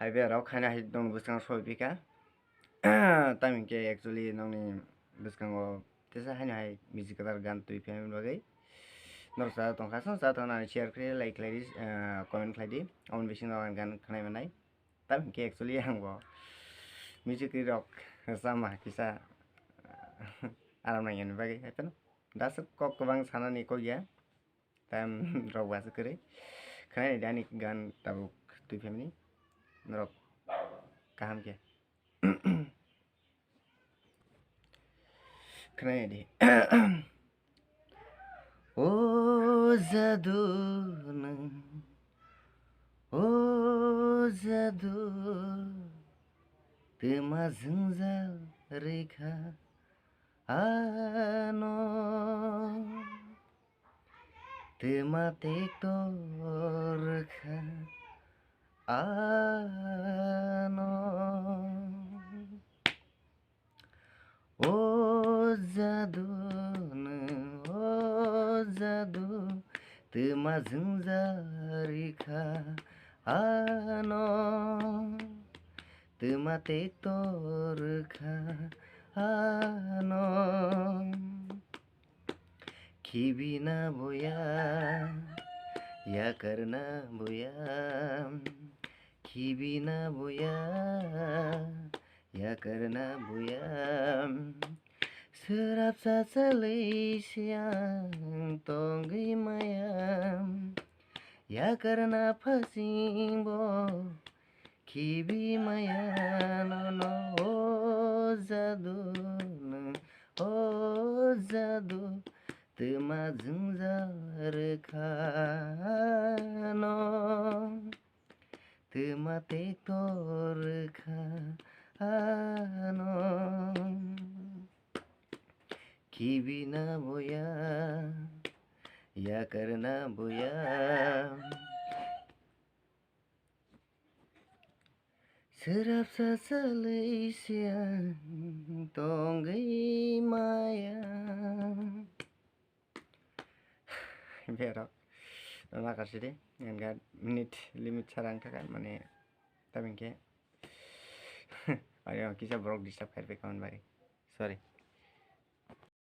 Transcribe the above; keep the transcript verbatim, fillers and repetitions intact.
Hai berok haino hai nokni bwskango soi phi kha. Tamo hinkhe actually nokni bwskango tesa haino hai music kwtal gan twi phaimani bagwi norok cha tongkha, chwng cha tongna share khlai, like khlai di, ah, comment khlai di. Aboni bisingo ang gan khwnai manai. Tamo hinkhe actually ang bo music rok sama kisa aram nangya ni bagwi hai phano. Daswk kok kwbang sanani kok ya. Time rok bo aswk kwrwi. Khwnai naidi ani gan tabuk twi phaimani. Norok kaham khe khwnai naidi. O jadu nwng, o jadu, twma jwngjal rikha ano. Twma tektor kha ano. O jadu nwng, o jadu, twma jwngjal rikha ano. Twma tektor kha ano. Khibina boya, yakarna boya, khibina boya, yakarna boya. Swrapsa chalwi siya tongwi maya, yakarna phasingbo khibi maya nono. O jadu nwng, o jadu, twma jwngjal rwkha no, twma tektor rwkha ano. Khibina boya, yakarna boya. Swrapsa chalwi siya tongwi maya. Berok. Nakar sidi. Ngan ga minute limit sarang thaka mane tabing ke. Ayo kisa borok disturb khair pe kaman bai. Sorry.